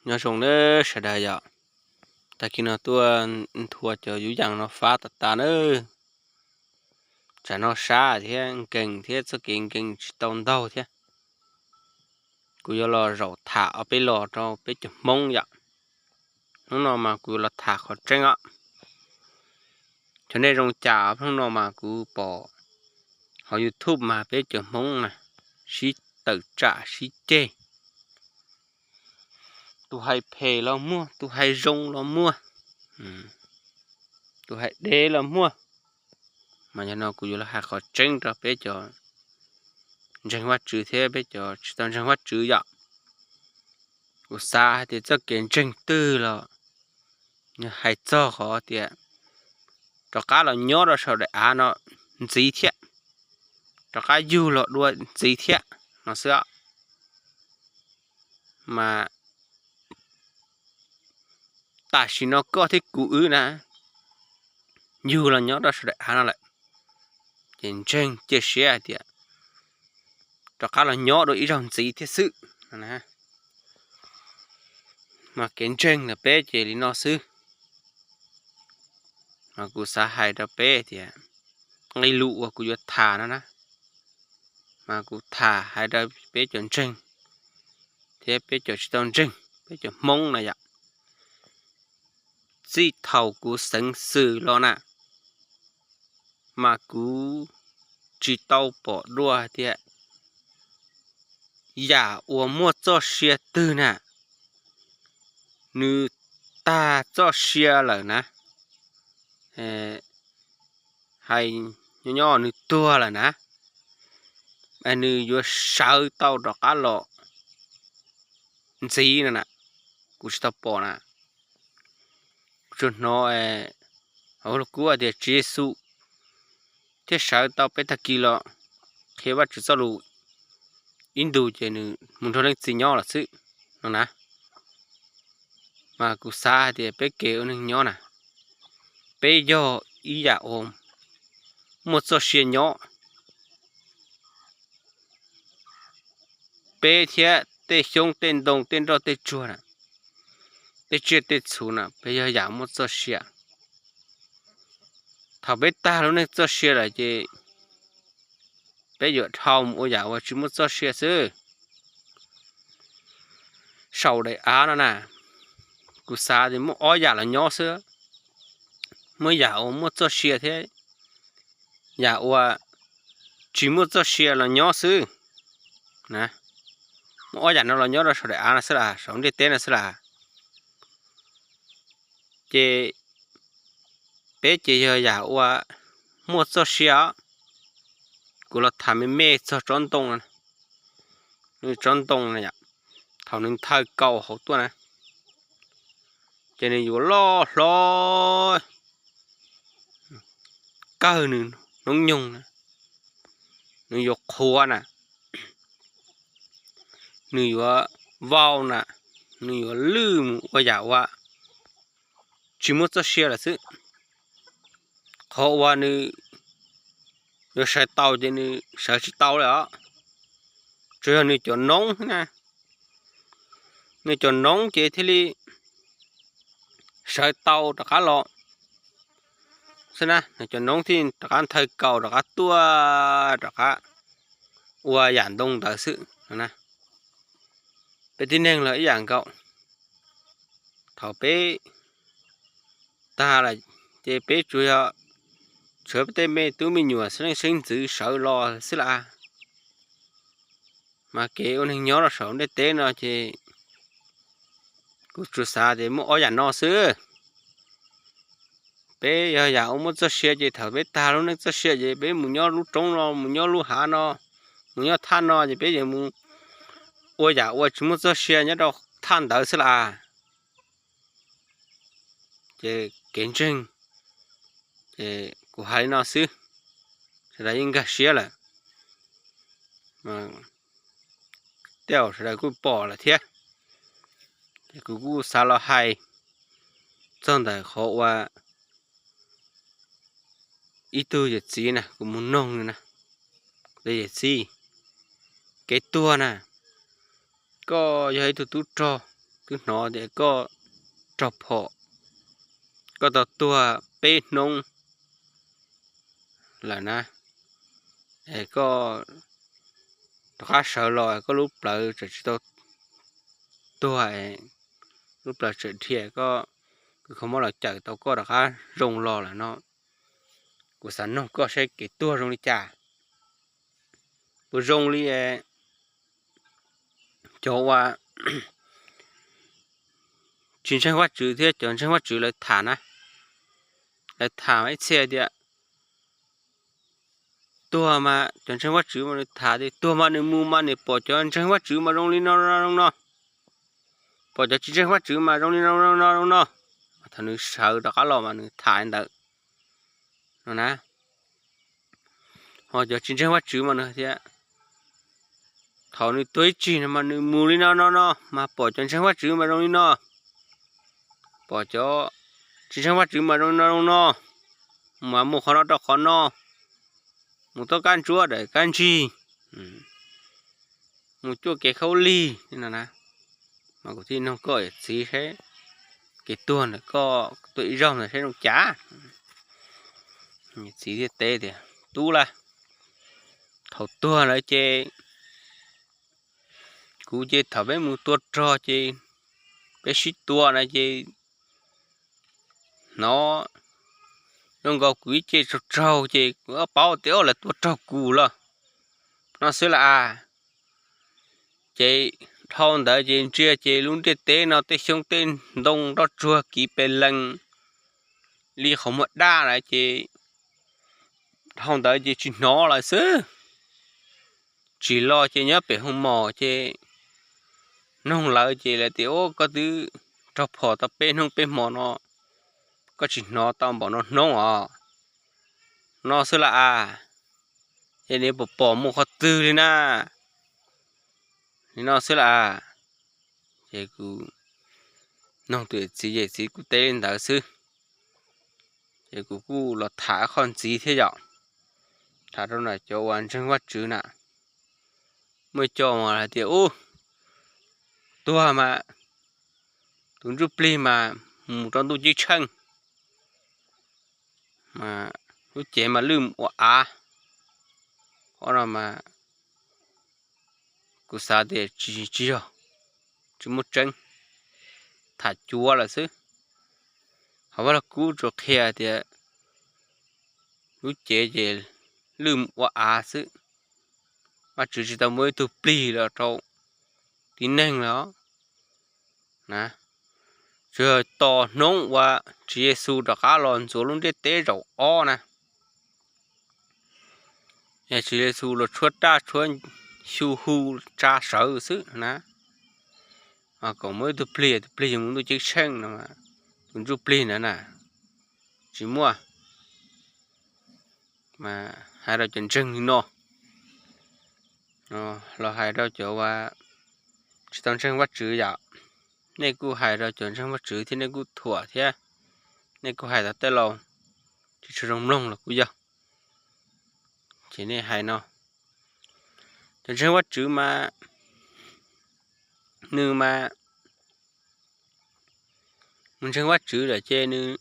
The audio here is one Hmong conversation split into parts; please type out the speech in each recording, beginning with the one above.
Nyob zoo nawb sawv daws yom, tag kis no tuaj nthuav cov yuv yees no fab tas tas nawb. Tsam no sab thiab nkees thiab txoj kev nkees tsis tau ntaug thiab. Kuv yuav los zaum tham ob peb los rau peb cov Hmoob yom. Hnub no mas kuv yuav los tham qhov tseeb os. Cov nej zoo cas hnub no mas kuv pom hauv YouTube mas peb cov Hmoob na sib tawm tsam sib ceg. Tus hais phem los muaj, tus hais zoo los muaj, tus hais dev los muaj. Mas yog no kuv yuav los hais qhov tseeb rau peb cov ntseeg Vajtswv thiab peb cov tsis tau ntseeg Vajtswv yom. Kuv xav hais tias txoj kev ntseeg twg los hais txog qhov tias rov qab los nyob rau saum daim av no ntxiv thiab, rov qab yug los dua ntxiv thiab no xwb. Mas tam sim no koj thiab kuv wb na yug los nyob rau saum daim av no lawm, ces ntseeg cia siab hais tias rov qab los nyob dua ib zaug ntxiv thiab xwb. Mas kev ntseeg ntawm peb ces li no xwb. Mas kuv xav hais rau peb tias nqe lus uas kuv yuav tham no na, mas kuv tham hais rau peb cov ntseeg thiab peb cov tsis tau ntseeg, peb cov Hmoob na yom. Txij thaum kuv xeev xwm los na, mas kuv tsis tau pom dua tias yam uas muaj txoj sia twg na, nws tag txoj sia lawm na, hais nyob nyob nws tuag lawm na, nws yuav sawv tau rov qab los ntxiv no na, kuv tsis tau pom na. Kuv tsuas hnov hauv lub kub tias Tswv Yexus thiaj sawv tau peb tag kis los qhia Vajtswv txoj lus ib ntus ces nws mus nrog leej txiv nyob lawm xwb no na. Mas kuv xav hais tias peb kev ua neeg nyob na, peb yog ib yam uas muaj txoj sia nyob. Peb thiab tej xyoob tej ntoo tej nroj tej tsuag na, tej tsiaj tej txhu na, peb yog yam muaj txoj sia. Thaum peb tag lub neej txoj sia lawm ces peb yuav dhau mus ua yam uas tsis muaj txoj sia xwb. Saum daim av no na, kuv xav tias muaj ob yam los nyob xwb. Muaj yam uas muaj txoj sia thiab yam uas tsis muaj txoj sia los nyob xwb. Muaj ob yam no los nyob rau saum daim av no xwb las, saum ntiaj teb no xwb las. Ces peb ces yog yam uas muaj txoj sia os. Kuv los tham me me txog tsob ntoo no. Tsob ntoo no, thaum nws nthaw kaus hauv tuaj na, ces nws yuav loj hlob kawg nws hnub nyoog na, nws yuav qhuav na, nws yuav vau na, nws yuav lwj mus ua yam uas tsis muaj txoj sia lawm xwb. Qhov uas nws yuav sawv tau ces nws sawv tsis tau li os. Tsuas yog nws cov noob xwb na, nws cov noob ces thiaj li sawv tau rov qab los xwb na, nws cov noob thiaj rov qab nthaw kaus rov qab tuaj rov qab ua yam ntoo ntawd xwb. Peb tib neeg los ib yam nkaus, thaum peb tag lawm ces peb tsuas yog tshuav tej me tub me nyuam xeeb leej xeeb ntxwv sawv los xwb las. Mas kev ua neeg nyob rau saum ntiaj teb no ces kuv tsuas xav tias muaj ob yam no xwb. Peb yog yam uas muaj txoj sia ces thaum peb tag lub neej txoj sia ces peb mus nyob lub roob no, mus nyob lub hav no, mus nyob thaj no ces peb yuav mus ua yam uas tsis muaj txoj sia nyob rau thaj ntawd xwb las. Ces kev ntseeg ces kuv hais li no xwb, sawv daws yeej nkag siab lawm. Tej zaum sawv daws kuj pom lawm thiab, ces kuv kuj xav los hais txog ntawm qhov uas ib tug yawm txiv na, kuv mus noog nws na, kuv tias yawm txiv, kev tuag na, koj yog ib tug tub rog, twb hnov tias koj raug phom, koj tau tuag peb hnub lawm na, es koj rov qab sawv los koj lub plawv tseem tsis tau tuag, lub plawv tseem dhia, koj, kuv kho muab los cawm tau koj rov qab zoo los lawm no. Kuv xav nug koj saib kev tuag zoo li cas, puas zoo li cov uas tsis ntseeg Vajtswv thiab cov ntseeg Vajtswv lawv tham na. Lawv tham ib txhia tias tuag mas cov ntseeg Vajtswv mas nws tham tias tuag mas nws mus mas nws pom cov ntseeg Vajtswv mas zoo li no zoo no, pom cov tsis ntseeg Vajtswv mas zoo li no zoo no. Thaum nws sawv rov qab los mas nws tham li ntawd no na. Ho cov tsis ntseeg Vajtswv mas nws hais tias thaum nws tuag ib tsig no mas nws mus li no no no mas pom cov ntseeg Vajtswv mas zoo li no, pom cov tsis ntseeg Vajtswv mas zoo li no zoo no, mas mus qhov no rau qhov no, mus tuaj kab ntsuab daim kab ntsig, mus cuaj kev khaub lig no na. Mas kuv thiaj nug koj yawm txiv saib kev tuag ntawm koj tuaj ib zaug ntawd saib zoo cas. Yawm txiv thiaj teb tias tub lauj, thaum tuag lawm ces kuv ces thaum peb mus tua rog ces peb sib tua na ces hnov zoo nkaus kuv ib ce tsaug tsaug ces kuv paub tias lawv tua raug kuv lawm no xwb las as. Ces dhau ntawd ces ntsia ces lub ntiaj teb no tej xyoob tej ntoo nroj tsuag kiv pes lees li qhov muag daj lawm ces dhau ntawd ces tsis hnov lawm xwb. Tsim los ces nyob pem hoo mom ces noog lawv ces lawv tias ua koj twb raug phom tau peb hnub peb hmo no, koj tsis hnov tau npaum no hnub os, no xwb las as. Ces nws pom pom mus qhov twg li na, li no xwb las as. Ces kuv noog tus yawm txiv, yawm txiv kuj teb li ntawd xwb. Ces kuv kuj los tham qhov ntxiv thiab yom, tham rau na cov uas ntseeg Vajtswv na, muaj cov mas hais tias ub, tuag mas tus ntsuj plig mas mus rau ntuj ceeb tsheej, mas lub cev mas lwj ua av. Qhov no mas kuv xav tias tsis, tsis yog, tsis muaj tseeb, tham cuav lawm xwb. Ho Vaj Lug Kub tsuas qhia tias lub cev ces lwj ua av xwb, Vajtswv tsis tau muab ib tug plig los rau tib neeg los na. Tsuas yog tos hnub uas Tswv Yexus rov qab los ntxuav lub ntiaj teb zaum ob na, yog Tswv Yexus los tshuab raj tshuab xyu hu tsa sawv xwb na, kom muaj ib tug plig, tus plig yuav mus ntuj ceeb tsheej no, tus ntsuj plig ntawd na tsis muaj. Mas hais rau cov ntseeg li no, los hais rau cov uas tsis tau ntseeg Vajtswv yom, nej kuj hais rau cov ntseeg Vajtswv thiab nej kuj thuam thiab, nej kuj hais tau tej laus tsis tshua zoo mloog los kuj yog. Ces nej hais no, cov ntseeg Vajtswv mas nws mas mus ntseeg Vajtswv lawm ces nws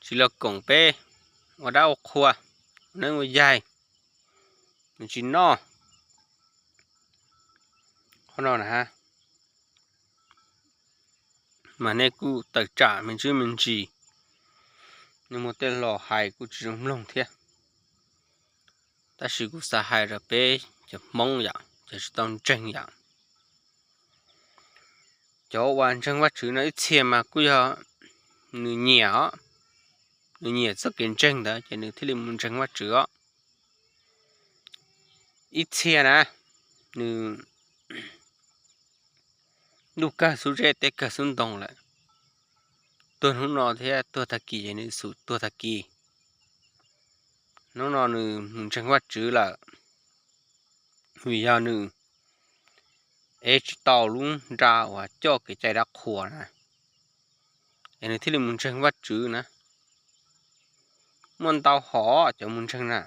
tsis los koom peb ua dab ua qhua, ua neeb ua yaig, nws tsis noj. Qhov no na, mas nej kuj tawm tsam me ntsis me ntsis, nej muaj tej laus hais kuj tsis zoo mloog thiab. Tab sis kuv xav hais rau peb cov Hmoob yom, cov tsis tau ntseeg yom, cov uas ntseeg Vajtswv no ib txhia mas kuj yog nws nyiam os, nws nyiam txoj kev ntseeg ntawd ces nws thiaj li mus ntseeg Vajtswv os. Ib txhia na, nws ntuj kawg xub zeb teb kawg xub ntoo lawm, tuag hnub no thiab tuag tag kis ces nws xum tuag tag kis. Hnub no nws mus ntseeg Vajtswv lawm, vim yog nws ev tsis tau lub nra uas coj kev cai dab qhuas na, es nws thiaj li mus ntseeg Vajtswv na. Muaj ntau hom cov mus ntseeg na,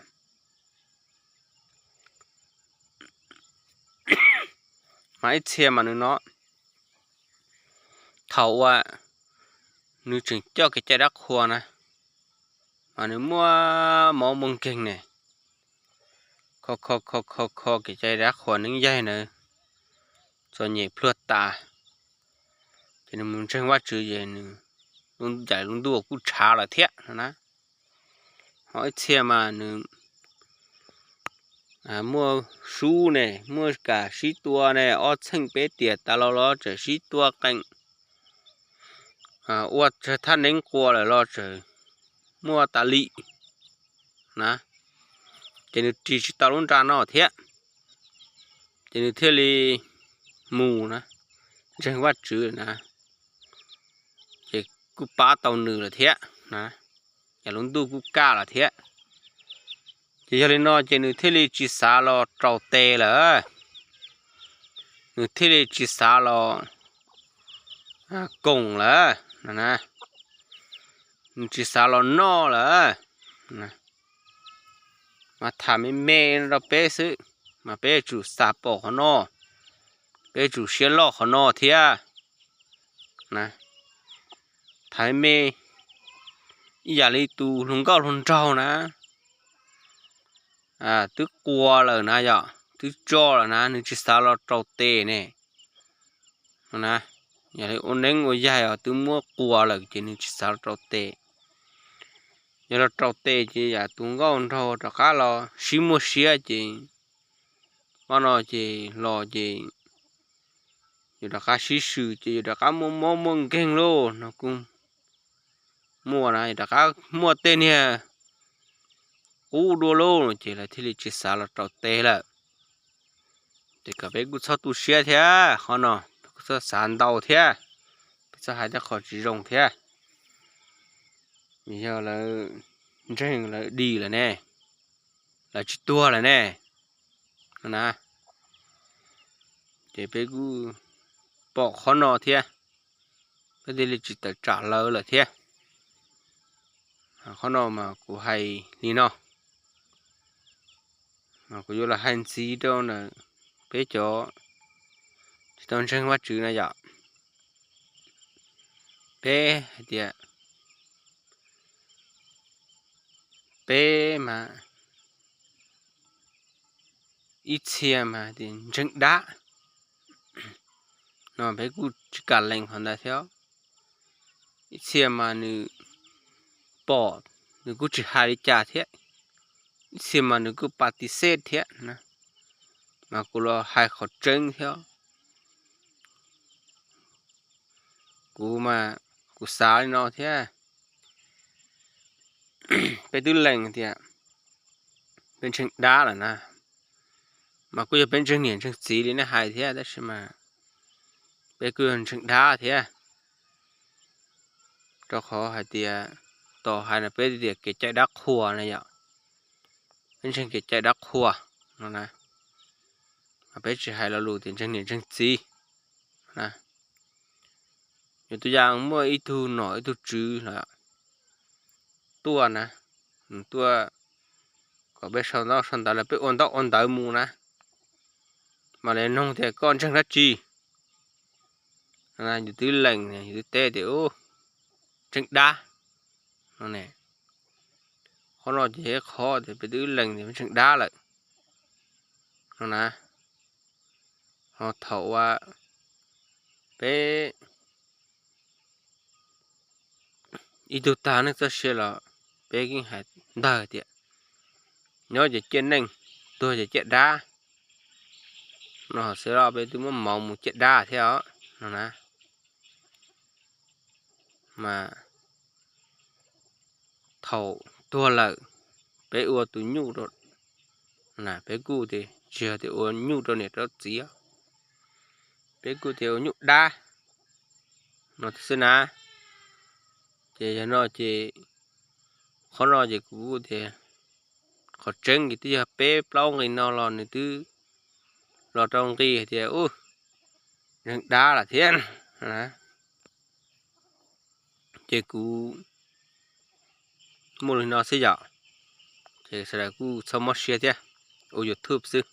mas ib txhia mas nws no thaum uas nws tseem coj kev cai dab qhuas na, mas nws muaj mob muaj nkeeg ne, kho kho kho kho kho kev cai dab qhuas neeb yaig na, txom nyem pluag tas, ces nws mus ntseeg Vajtswv ces nws, lub ntuj kuj tshav lawm thiab no na. Ho ib txhia mas nws muaj sub ne, muaj kam sib tua ne, ob txheej peb tiam tas los los tseem sib tua qees, ua thaj neeb qua lawm los tseem muaj tas li na, ces nws ris tsis tau lub nra no thiab, ces nws thiaj li mus na, ntseeg Vajtswv na, ces kuj pab tau nws lawm thiab na, yam lub ntuj kuj kaj lawm thiab. Ces yog li no ces nws thiaj li tsis xav los rau tes lawm, nws thiaj li tsis xav los koom lawm, nws tsis xav los noj lawm. Mas tham me me rau peb xwb, mas peb yuav tsum xav pom qhov no, peb yuav tsum siab loj qhov no thiab. Tham me me ib yam li tus hluas nkauj hluas nraug na, twb qua lawm na yom, twb tso lawm na, nws tsis xav los rau tes ne. Yog li ua neeb ua yaig os, twb muab qua lawm ces nws tsis xav los rau tes. Yog los rau tes ces yam tus nkauj nraug rov qab los sib muaj siab ces pab no ces los ces yuav rov qab sib swm ces yuav rov qab muaj mob muaj nkeeg lauj no kuj muaj na, yuav rov qab muaj tej niag qub dua lauj no ces lawv thiaj li tsis xav los rau tes lawm. Ces kom peb kuj txhob tu siab thiab, qhov no peb kuj txhob xav ntau thiab, peb txhob hais tej qho tsis zoo thiab. Yog lawv ntseeg lawv dim lawm ne, lawv tsis tuag lawm ne, na, ces peb kuj pom qhov no thiab, peb thiaj li tsis tawm tsam lawv lawm thiab. Qhov no mas kuv hais li no, kuv yuav los hais ntxiv rau ntawm peb cov tsis tau ntseeg Vajtswv na yom. Peb hais tias peb mas ib txhia mas tias ntseeg dab no peb kuj tsis kam lees qhov ntawd thiab. Ib txhia mas nws pom nws kuj tsis hais li cas thiab, ib txhia mas nws kuj pa tis xej thiab na, mas kuv los hais qhov tseeb thiab. Kuv mas kuv xav li no thiab, peb twb lees tias peb ntseeg dab lawm na, mas kuj yog peb ntseeg niam ntseeg txiv li nej hais thiab, tab sis mas peb kuj yog ntseeg dab thiab. Rau qhov hais tias, tos hais no peb tias kev cai dab qhuas na yom, peb ntseeg kev cai dab qhuas no na, mas peb tsis hais lo lus tias ntseeg niam ntseeg txiv na. Yus tus yam muaj ib tug nom ib tug tswv los tuaj na, nws tuaj kom peb sau ntaub sau ntawv los peb ua ntaub ua ntawv mus na, mas lawv nug tias koj ntseeg dab tsi? Yus twb lees, yus twb teb tias ntseeg dab no ne. Qhov no ces qhov tias peb twb lees tias peb ntseeg dab lawm no na. Ho thaum uas peb ib tug tag neej txoj sia los peb yeej hais ntawd tias nyob ces ciaj neej, tuag ces ciaj dab no xwb los peb twb muab mov mus ciaj dab thiab os no na. Mas thaum tuag lawm, peb ua tus nyuj rau, peb kuj tias tsis yog tias ua nyuj rau niam rau txiv, peb kuj tias ua nyuj dab no xwb na. Ces yog no ces qhov no ces kuv kuj tias qhov tseeb ces twb yog peb plaub nqi no los nws twb los rau nqi hais tias ntseeg dab lawm thiab. Ces kuv muaj li no xwb yom, ces sawv daws kuj txhob mob siab thiab, ua YouTube xwb.